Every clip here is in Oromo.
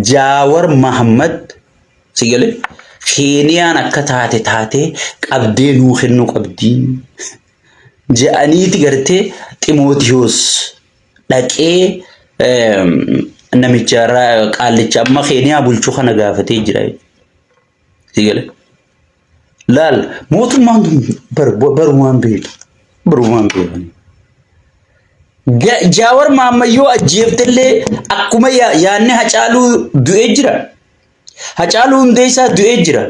Jaawar Mahammad si galee Keeniyaan akka taate taatee qabdee nuu kennuu qabdi. Je'aniiti gartee Ximootiyoos dhaqee namicha qaallicha amma Keeniyaa bulchu kana gaafatee jira. Si galee. Laal mootummaan tun barumaan beeku. Barumaan beekan. Jaawar Mahammad yoo ajjeeftellee akkuma yaadni Hacaaluu du'ee jira. Hacaaluu Hundeessaa du'ee jira.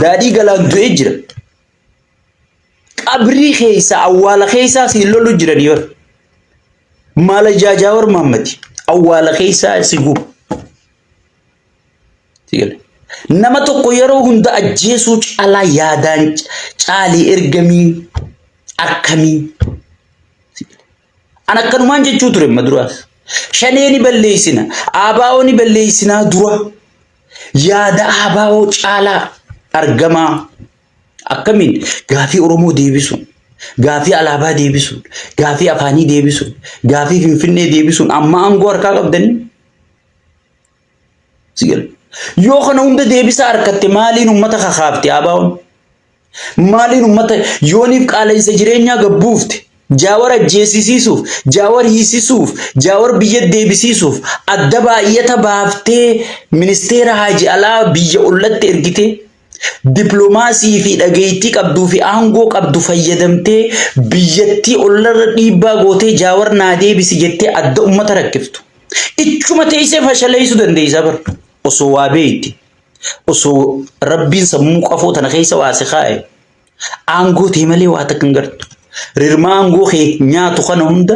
Daadhii Galaan du'ee jira. Qabrii keessa awwaala keessaa siin lolu jiranii bar. Maala Jaawar Mahammadi awwaala keessaa si guba. Nama tokko yeroo hunda ajjeesuu caalaa yaadaan caalii ergamii akkamii. An akkanumaan jechuu ture amma duraas. Shanee ni balleessina, ABO ni balleessinaa dura yaada ABO caalaa argamaa akkamiin gaafii Oromoo deebisuun, gaafii alaabaa deebisuun, gaafii afaanii deebisuun, gaafii Finfinnee deebisuun amma aangoo harkaa qabdanii. Si gala. Yoo kana hunda deebisaa harkatte maaliin uummata kakaafte ABOn? Maaliin uummata yooniif qaala'insa jireenyaa gabbuufte? Jaawar ajjeesisiisuuf, jaawar hiisisuuf, jaawar biyya deebisiisuuf adda baay'ata baaftee ministeera haaji alaa biyya ollatti ergitee dippiloomaasii fi dhageettii qabduu fi aangoo qabdu fayyadamtee biyyattii ollarra dhiibbaa gootee jaawar naa deebisi jettee adda uummata rakkiftu. Ichuma teessee fashaleessuu dandeessa bar. Osoo waa beekti. Osoo rabbiin sammuu qafoo tana keessa waa si kaa'e. Aangoo tee malee waa takka hin gartu. Rirma aangoo kee nyaatu kana hunda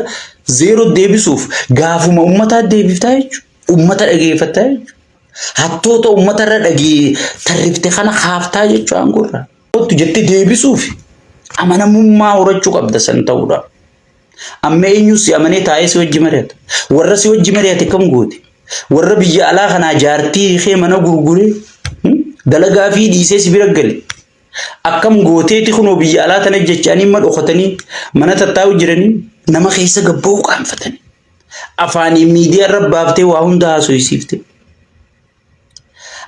zeeroo deebisuuf gaafuma uummataa deebiftaa jechuudha. Uummata dhageeffattaa jechuudha. Hattoota uummata irra dhagee tarrifte kana kaaftaa jechuudha aangoo irraa. Kottu jettee deebisuuf amanamummaa horachuu qabda san ta'uudhaaf. Amma eenyu si amanee taa'ee si wajji mari'ata? Warra si wajji mari'ate kam goote? Warra biyya alaa kanaa jaartii kee mana gurguree dalagaa fi dhiisee si bira gale. Akkam gooteeti kunoo biyya alaa tana jechanii amma dhokatanii mana tattaa'u jiranii nama keessa gabba'uu qaanfatanii. Afaaniin miidiyaa irra baaftee waa hunda haasofsiifte.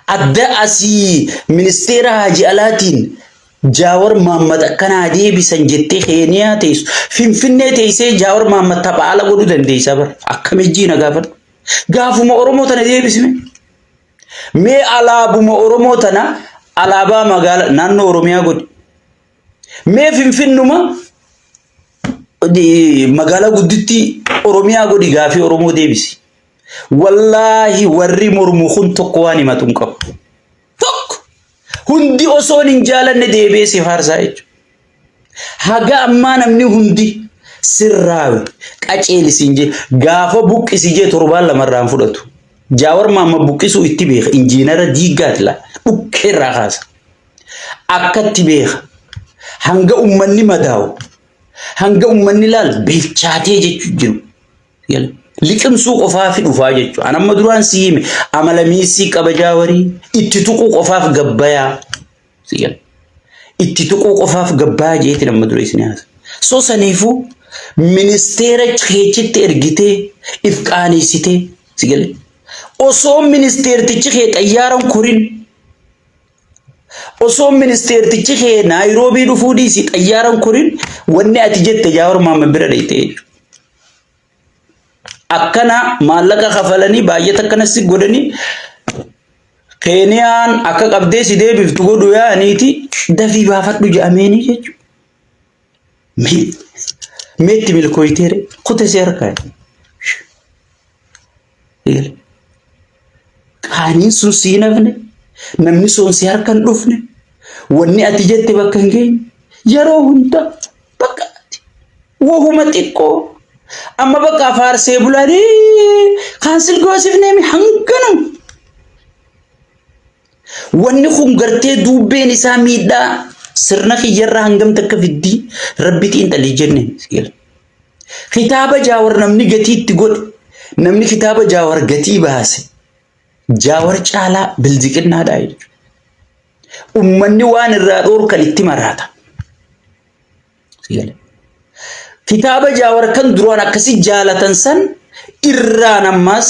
Adda asii ministeera Haji Alaatiin Jaawar Maammad akkanaa deebisan jettee Keeniyaa teessu. Finfinnee teessee Jaawar Maammad tapha ala godhuu dandeessa bara. Akkamitti na gaafadhu. Gaafuma Oromoo tana deebisne. Mee alaabuma Oromoo tana alaabaa magaala naannoo Oromiyaa godhi. Mee Finfinnuma magaalaa guddittii Oromiyaa godhi gaafii Oromoo deebisi. Wallaahi warri mormu kun tokko waan himatu hin qabu. Tokko hundi osoon hin jaalanne deebi'ee si faarsaa jechuudha. Haga ammaa namni hundi sirraawe qaceeli siin jee gaafa buqqisi jee torbaan lamarraan fudhatu. Jaawar maamma buqqisuu itti beeka injiinara diiggaati laa dhukkee irraa kaasa. Akkatti beeka. Hanga ummanni madaawu hanga ummanni laal bilchaatee jechuu jiru. Liqimsuu qofaafi dhufaa jechuudha. An amma duraan si hime amala miisii qaba jaawarii itti tuquu qofaaf gabbayaa. Itti tuquu qofaaf gabbayaa jeetiin amma dura isin haasa. So saniifuu ministeera keechitti ergitee if qaaneessitee si galee. Osoo ministeertichi kee xayyaaran korin osoo ministeertichi kee Naayiroobii dhufuu dhiisi xayyaaran korin wanni ati jette Jaawar Mahammad bira dhayxee jechuudha. Akkana maallaqa kafalanii baay'ata akkana si godhanii Keeniyaan akka qabdee si deebiftu godhu yaa'aniiti dafii baafadhu jedhameenii jechuudha. Meetti milkooyteere kute si harkaa. Qaaniin sun si hin hafne namni sun si harka hin dhufne wanni ati jette bakka hin geenye yeroo hunda bakka ati wahuma xiqqoo amma bakka faarsee bulanii kaansil goosifneemi hanganum wanni kun gartee duubbeen isaa miidhaa sirna kiyyarraa hangam takka fiddii rabbi xiinxalii jenne Kitaaba Jaawar namni gatii itti godhe, namni kitaaba Jaawar gatii baase, Jaawar caalaa bilziqinnaadha jechuudha. Ummanni waan irraa dhoorkan itti maraata. Kitaaba Jaawar kan duraan akkasi jaalatan san Irraan ammaas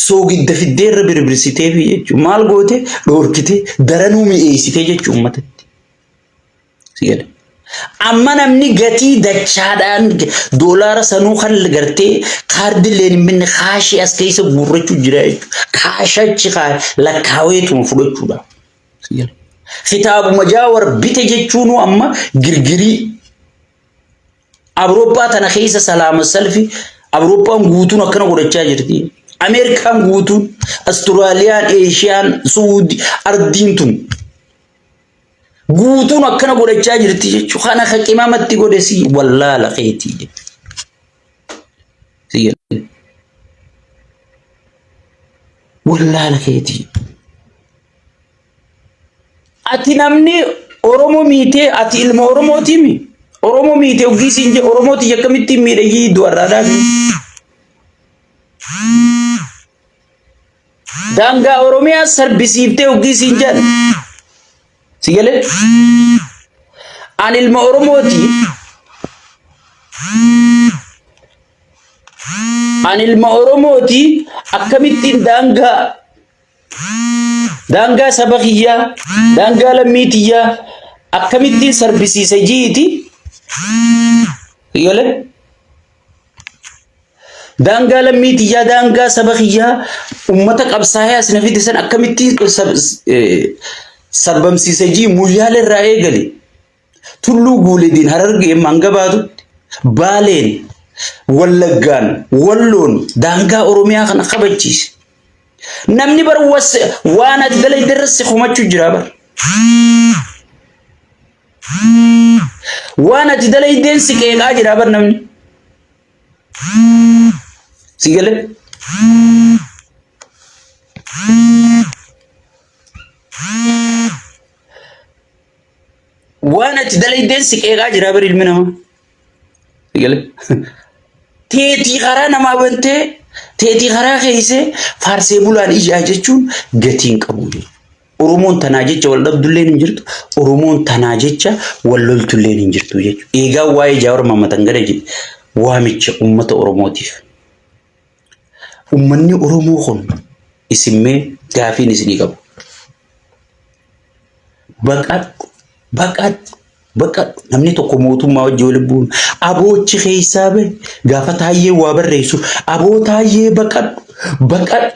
soogidda fiddee irra birbirsiiteefi jechuudha. Maal goote dhoorkite daranuu mi'eessitee jechuudha uummatatti. Si gale. Amma namni gatii dachaadhaan doolaara sanuu kan gartee kaardilleen hin binne kaashii as keessa guurrachuu jira jechuudha. Kaashachi lakkaaweetuma fudhachuudha. Si gale. Kitaabuma jaawar bite jechuunuu amma girgirii Awurooppaa tana keessa salaama salfi Awurooppaan guutuun akkana godhachaa jirti. Ameerikaan guutuun, Asturaaliyaan, Eeshiyaan, Suudi, ardiin tun guutuun akkana godhachaa jirti jechuudha. Kana ka qimamatti godhe si wallaala keetii jechuudha. Si galee. Wallaala keetii. Ati namni Oromoo miitee ati ilma Oromootiimi. Oromoo miitee oggii siin jedhe Oromooti akkamittiin miidhayyii du'arraa dhaabi. Daangaa Oromiyaa sarbisiiftee oggii siin jedhan. Si galee? Ani ilma Oromooti. Ani ilma Oromooti akkamittiin daangaa Daangaa saba kiyyaa, daangaa lammii tiyyaa akkamittiin sarbisiisa jiiti? Galee? Daangaa lammii tiyyaa, daangaa saba kiyyaa, ummata qabsaa'ee as na fide san akkamittiin sarbamsiisa jii muyyaala irraa eegale. Tulluu Guulediin Harargeen hanga baatutti Baaleen, Wallaggaan, Walloon daangaa Oromiyaa kana kabachiise. Namni bar waan ati dalayde irra si komachuu jira bar. Waan ati dalaydeen si qeeqaa jira bar namni. Si galee? Waan ati dalaydeen si qeeqaa jira bar ilmi namaa. Si galee? Teetii karaa namaa bantee teetii karaa keeysee faarsee bulaan ijaa jechuun gatii hin qabu jechuudha. Oromoon tanaa jecha wal dhabdulleen hin jirtu, Oromoon tanaa jecha wal loltulleen hin jirtu jechuudha. Eegaa waa'ee Jaawar Mahammad gara jedhe waamicha uummata Oromootiif. Uummanni Oromoo kun isin mee gaafiin isinii qabu. Baqadhu, baqadhu, baqadhu. Namni tokko mootummaa wajjin walitti bu'uun aboochi keessaa bahe gaafa taayyee waa barreessu aboo taayyee baqadhu, baqadhu,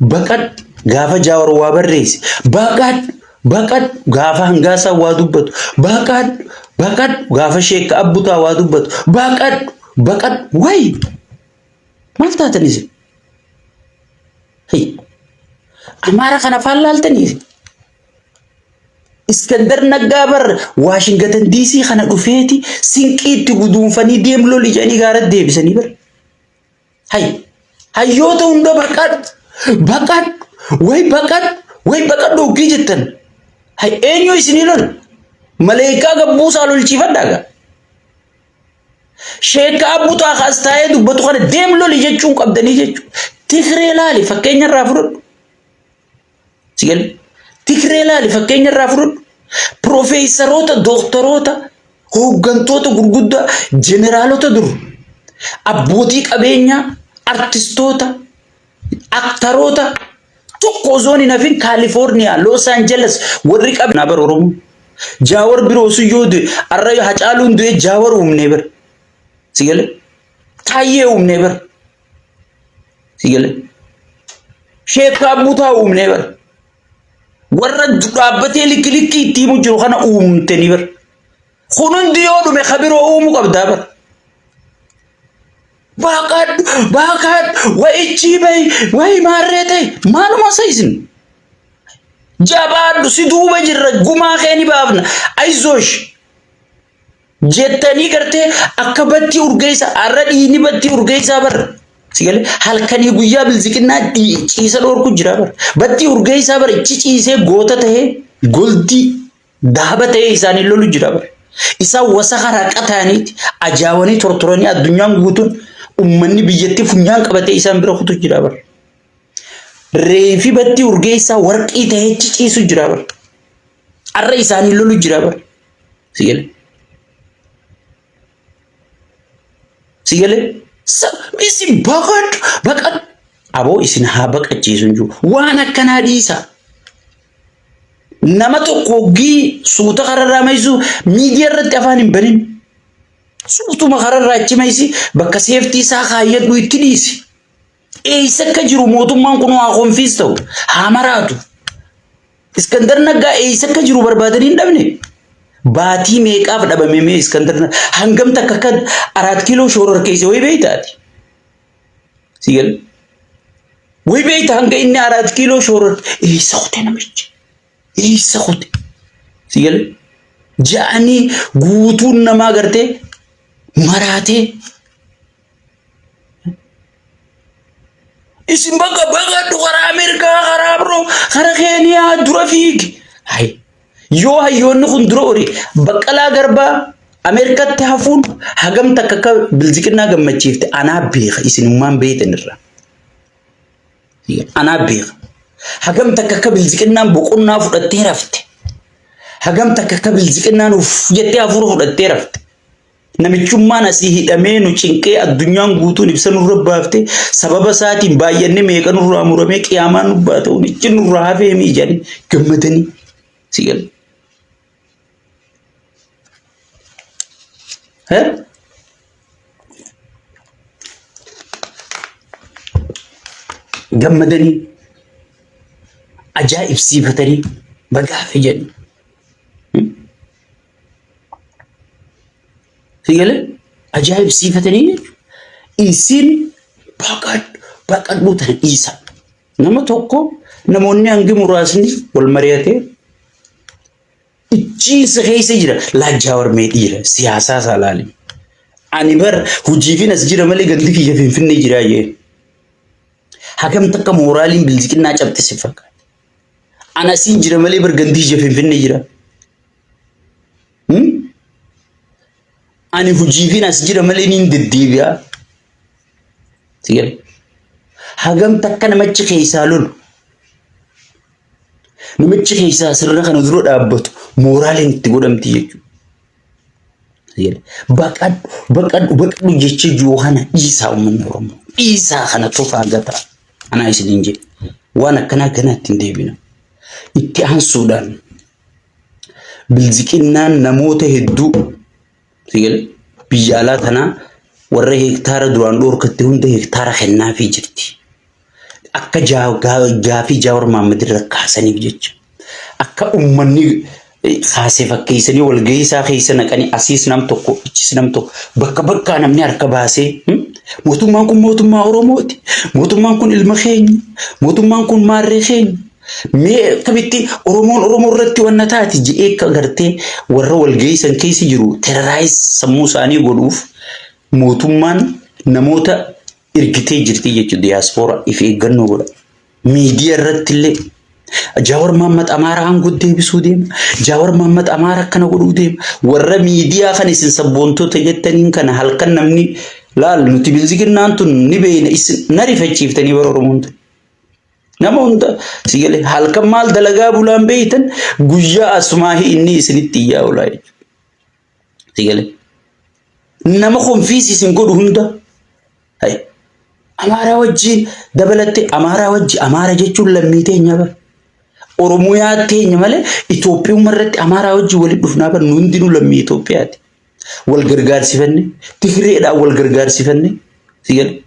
baqadhu. Gaafa jaawar waa barreesse baqadhu, baqadhu. Gaafa hangaasaa waa dubbatu baqadhu, baqadhu. Gaafa sheekka abbutaa waa dubbatu baqadhu, baqadhu. Wayi maal taatan isin? Hey. Amaara kana afaan laaltanii? Iskandar Naggaa bar Waashingatan DC kana dhufeeti sinqii itti guduunfanii deem loli jedhanii gaara deebisanii bar. Hay hayyoota hunda baqadhu baqadhu way baqadhu way baqadhu hoggii jettan. Hay eenyu isinii lola? Maleekaa gabbuusaa lolchiifadhaa gaa. Sheekka abbutaa as taa'ee dubbatu kana deem loli jechuun qabdanii jechuudha. Tigree laali fakkeenya irraa fudhadhu. Si galee? Tigree laali fakkeenya irraa fudhadhu. Piroofeesaroota, dooktaroota, hooggantoota gurguddaa, jeneraalota dur, abbootii qabeenyaa, artistoota, aktaroota tokko osoo hin hafin Kaalifoorniyaa, Loos Aanjeles warri qabu. Bar Oromoo. Jaawar biroo sun yoo du'e arra Hacaaluun du'e Jaawar uumnee bar. Si galee? Taayyee uumnee bar. Si galee? Sheekkaa Butaa uumnee bar. Warra dhaabbatee likki likki itti himu jiru kana uumtanii bar. Kun hundi yoo dhume ka biroo uumuu qabdaa bar. Baaqadhu baaqadhu wayichii bahi wayi maarree ta'e maaluma isa isin. Jabaadhu si duuba jirra gumaa kee ni baafna ayizoosh jettanii gartee akka battii urgeessa har'a dhiigni battii urgeessaa barra. Si galee halkanii guyyaa bilziqinnaa ciisa dhoorku jira bara. Battii urgeessaa bara ichi ciisee goota tahee goldii Daaba ta'ee isaaniin lolu jira bara. Isaan wasaka raqa ta'aniiti ajaawanii tortoranii addunyaan guutuun ummanni biyyattii funyaan qabatee isaan bira kutu jira bara. Reefi battii urgeessaa warqii ta'ee ciciisu jira bara. Arra isaaniin lolu jira bara. Si galee? Si galee? Isin baqadhu baqadhu. Aboo isin haa baqachiisu hin jiru. Waan akkanaa dhiisa. Nama tokko hoggii suuta kararraa maysu miidiyaa irratti afaan hin banin. Suutuma kararraa achi maysi bakka seeftii isaa kaayyadhu itti dhiisi. Eessa akka jiru mootummaan kun haa konfiis ta'u haa maraatu. Iskandar Naggaa eessa akka jiru barbaadanii hin dhabne. Baatii meeqaaf dhabame mee Iskandar Naggaa hangam takka akka araat kiiloo shoororkeesse wayi beektaati. Si gala. Wayi beekta hanga inni araat kiiloo shooror eessa kute namichi? Eessa kute? Si gala. Ja'anii guutuun namaa gartee maraatee Isin bakka baqadhu karaa Ameerikaa karaa biroo karaa Keeniyaa dura fiigi. Hay yoo hayyoonni kun dura ori Baqqalaa Garbaa Ameerikaatti hafuun hagam takka akka bilziqinnaa gammachiifte anaa beeka isinummaan beektan irra. Anaa beeka. Hagam takka akka bilziqinnaan boqonnaa fudhattee rafte. Hagam takka akka bilziqinnaan uff jettee hafuura fudhattee rafte. Namichummaan asii hidhamee nu cinqee addunyaan guutuun ibsa nurra baaftee sababa isaatiin baay'annee meeqa nurraa muramee qiyaamaan nu baata unichi nurraa hafee mii jedhanii gammadanii si galu. Gammadanii ajaa'ibsiifatanii bagaafe jedhanii. Si galee ajaa'ibsiifatanii jechuudha. Isin baqadhu baqadhuu tana dhiisa. Nama tokko namoonni hangi muraasni wal mari'atee icciinsa keessa jira. Laajjaa warmee dhiira siyaasaa isaa laali. Ani bar hojiifin as jira malee gandi kiyya finfinnee jira jee. Hagam takka mooraaliin bilziqinnaa cabxe si fakkaata. Ani asiin jira malee bar gandi kiyya finfinnee jira. Ani hojiifin as jira malee niin deddeebi'a. Si gale? Hagam takka namichi keessaa lolu. Namichi keessaa sirna kana dura dhaabbatu mooraaliin itti godhamti jechuudha. Si gale? Baqadhu baqadhu baqadhu jecha jiru kana dhiisaa uummanni Oromoo. Dhiisaa kana tufaa gataa. Anaa isiniin jedhe. Waan akkanaa kanaa ittiin deebina. Itti aansuudhaan Bilziqinnaan namoota hedduu si galee biyya alaa tanaa warra hektaara duraan dhoorkatte hunda hektaara kennaafii jirti. Akka gaafii Jaawar Mahaammad irra kaasaniif jecha. Akka uummanni kaasee fakkeessanii walgahii isaa keessa naqanii asiis nam tokko achis nam tokko bakka bakkaa namni harka baasee mootummaan kun mootummaa Oromooti. Mootummaan kun ilma keenya. Mootummaan kun maarree keenya. Mee akkamitti Oromoon Oromoo irratti wanna taati jedhee akka gartee warra walgahii san keessa jiru terrorize sammuu isaanii godhuuf mootummaan namoota ergitee jirti jechuudha diyaaspoora if eeggannoo godha. Miidiyaa irratti illee Jaawar Mahammad Amaara aangoo deebisuu deema. Jaawar Mahammad Amaara akkana godhuu deema. Warra miidiyaa kan isin sabboontota jettaniin kana halkan namni laal nuti bilziginnaan tun ni beeyna isin na rifachiiftanii bara Oromoon tun. Nama hunda si galee halkan maal dalagaa bulaan beeytan guyyaa asumaahi inni isinitti iyyaa oolaa jechuudha. Si galee nama konfiis isin godhu hunda hay Amaaraa wajjin dabalatte Amaaraa wajji Amaara jechuun lammii teenya bar. Oromiyaa teenya malee Itoophiyummaa irratti Amaaraa wajjin walitti dhufnaa bar nu hundinuu lammii Itoophiyaati. Wal gargaarsifanne Tigireedhaan wal gargaarsifanne si galee.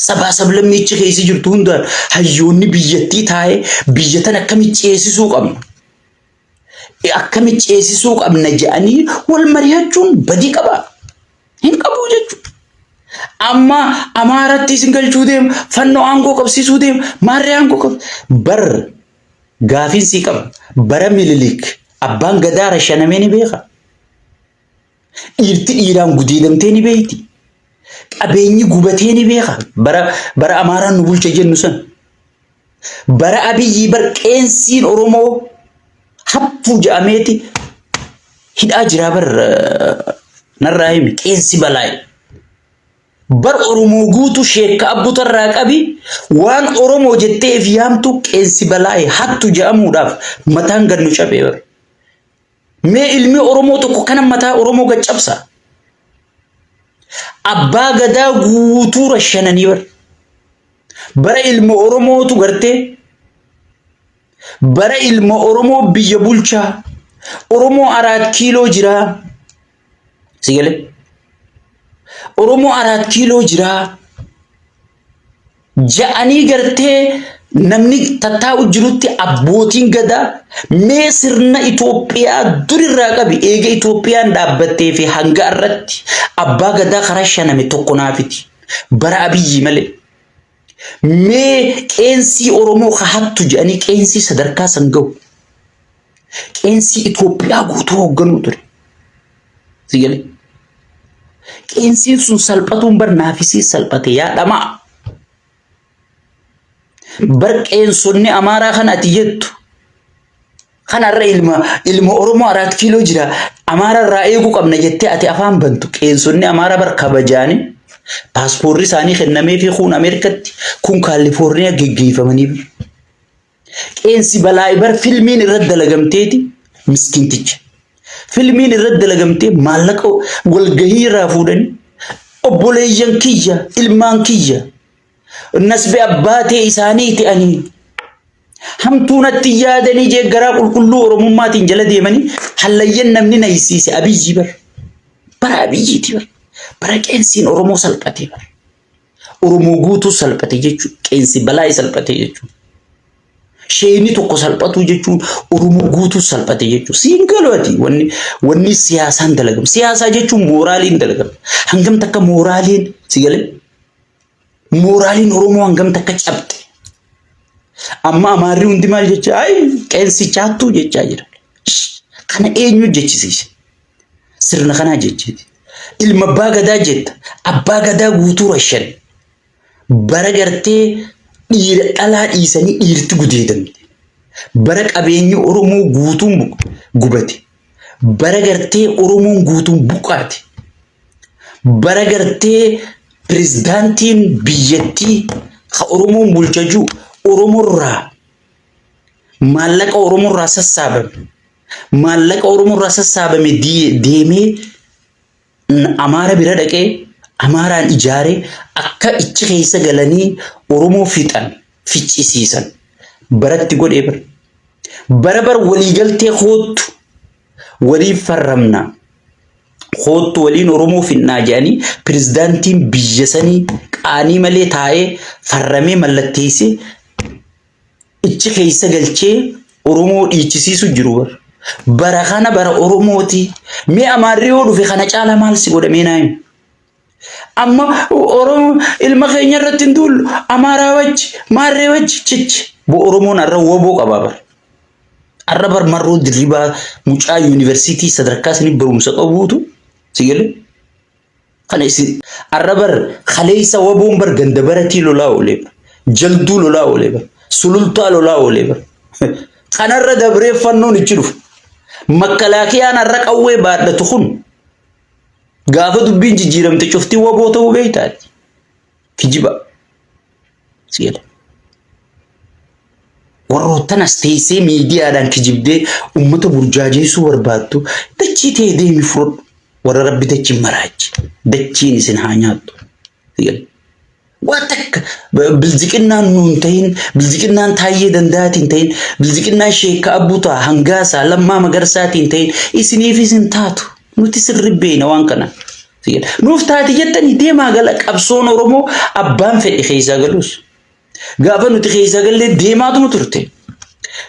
Sabaa sablammiichi keessa jirtu hundaan hayyoonni biyyattii taa'ee biyya tana akkamitti ceesisuu qabna? Akkamitti ceesisuu qabna jedhanii wal mari'achuun badii qabaa? Hin qabu jechuudha. Amma Amaaratti isin galchuu deema, fannoo aangoo qabsiisuu deema, maarree aangoo qab. Bar gaafiin sii qaba. Bara Mililik abbaan gadaa rashanamee ni beeka. Dhiirti dhiiraan gudeedamtee ni beekti. Qabeenyi gubatee ni beeka. Bara bara Amaaraan nu bulcha jennu san. Bara Abiyyi bar qeensiin Oromoo hattuu jedhameeti hidhaa jiraa bar narraa himi qeensi balaa'e. Bar Oromoo guutuu sheekka abbutarraa qabi waan Oromoo jettee if yaamtu qeensi balaa'e hattu jedhamuudhaaf mataan gad nu cabee bar. Mee ilmi Oromoo tokko kana mataa Oromoo gad cabsa. Abbaa gadaa guutuu rashananii bar. Bara ilma Oromootu gartee bara ilma Oromoo biyya bulchaa Oromoo Araat Kiiloo jiraa. Si galee? Oromoo Araat Kiiloo jiraa. Ja'anii gartee namni tattaa'u jirutti abbootiin gadaa mee sirna Itoophiyaa durirraa qabi eega Itoophiyaan dhaabbattee fi hanga irratti abbaa gadaa karaa shaname tokko naafiti. Bara Abiyyi malee. Mee qeensii Oromoo ka hattu jedhanii qeensii sadarkaa san gahu. Qeensii Itoophiyaa guutuu hoogganuu ture. Si galee? Qeensiin sun salphatuun bar naafisii salphate yaa dhamaa. Bar qeensonni Amaaraa kan ati jettu kanarra ilma ilma Oromoo Araat Kiiloo jira Amaara irraa eeguu qabna jettee ati afaan bantu qeensonni Amaaraa bar kabajaani paaspoorri isaanii kennameefii kuun Ameerikatti kun Kaalifoorniyaa geggeeffamanii bar. Qeensi balaa'i bar filmiin irratti dalagamteeti miskiinticha. Filmiin irratti dalagamtee maallaqa walgahii irraa fuudhanii obboleeyyan kiyya ilmaan kiyya nasbe abbaatee isaanii ta'anii hamtuu natti yaadanii jee garaa qulqulluu oromummaatiin jala deemanii hallayyan namni naysiise Abiyyi bar. Bara Abiyyiiti bar. Bara qeensiin Oromoo salphatee bar. Oromoo guutuu salphate jechuun qeensi balaa salphate jechuun. Sheeyni tokko salphatuu jechuun Oromoo guutuu salphate jechuun. Siin galu ati wanni wanni siyaasaan dalagamu. Siyaasaa jechuun mooraaliin dalagama. Hangam takka mooraaliin si galee? Mooraaliin Oromoo hangam takka cabxe. Amma Amaarri hundi maal jecha ay qeensi chaattuu jechaa jira. Kana eenyu jechisiise? Sirna kanaa jechiiti. Ilma abbaa gadaa jetta. Abbaa gadaa guutuu rashan. Bara gartee dhiira dhalaa dhiisanii dhiirti gudeedamte. Bara qabeenyi Oromoo guutuun gubate. Bara gartee Oromoon guutuun buqqaate. Bara gartee pirezidaantiin biyyattii ka Oromoon bulcha jiru Oromoorraa maallaqa Oromoorraa sassaabame. Maallaqa Oromoo irraa sassaabame deemee Amaara bira dhaqee Amaaraan ijaaree akka ichi keessa galanii Oromoo fixan ficcisiisan baratti godhee bara. Bara bar waliigaltee koottu waliin farramna koottu waliin Oromoo finnaa jedhanii pirezidaantiin biyya sanii qaanii malee taa'ee farramee mallatteessee ichi keessa galchee Oromoo dhiichisiisu jiru bar. Bara kana bara Oromooti. Mee Amaarri yoo dhufe kana caalaa maal si godha mee naa himi. Amma Oromoo ilma keenya irratti hin duullu Amaaraa wajji maarree wajji chichi. Bo Oromoon har'a woboo qaba bar. Har'a bar marroo dirribaa mucaa yuunivarsiitii sadarkaa isinii barumsa qabuutu si galee. Kana isin arra bar kaleessa waboon bar ganda baratii lolaa oolee bar. Jalduu lolaa oolee bar. Sulultaa lolaa oolee bar. Kanarra dabree fannoon ichi dhufa. Makkalaakiyaan har'a qawwee baadhatu kun gaafa dubbiin jijjiiramte cuftii waboo ta'uu beektaati. Kijiba. Si gala. Warroottan as teessee miidiyaadhaan kijibdee uummata burjaajeessuu barbaaddu dachii ta'e deemi fudhadhu. Warra rabbi dachiin maraachi. Dachiin isin haa nyaattu. Si gala. Waa takka bilziqinnaan nuun ta'in, bilziqinnaan Taayyee Danda'aatiin ta'in, bilziqinnaan Sheekka Abbutaa, Hangaasaa, Lammaa Magarsaatiin ta'in isiniifis hin taatu. Nuti sirri beekna waan kana. Nuuf taati jettanii deemaa gala qabsoon Oromoo abbaan fedhe keessaa galus. Gaafa nuti keessaa gallee deemaatuma turte.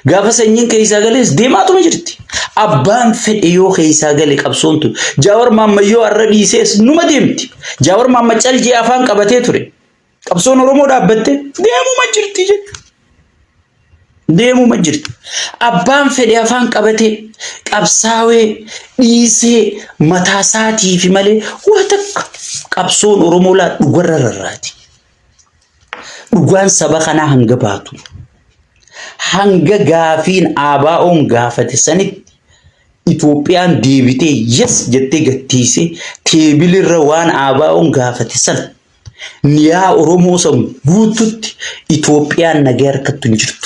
Gaafa sanyiin keessaa galees deemaatuma jirti. Abbaan fedhe yoo keessaa gale qabsoon tun. Jaawar Maamma yoo har'a dhiisees numa deemti. Jaawar Maamma caljee afaan qabatee ture. Qabsoon Oromoo dhaabbatte deemuma jirti jechuudha. Deemuma jirti. Abbaan fedhe afaan qabatee qabsaawee dhiisee mataa isaatiifi malee waa takka qabsoon Oromoo laa dhugarra rarraati. Dhugaan saba kanaa hanga baatu. Hanga gaafiin ABO'n gaafate sanitti Itoophiyaan deebitee yes jettee gattiisee teebilirra waan ABO'n gaafate san niyaa Oromoo san guututti Itoophiyaan nagaa harkattu hin jirtu.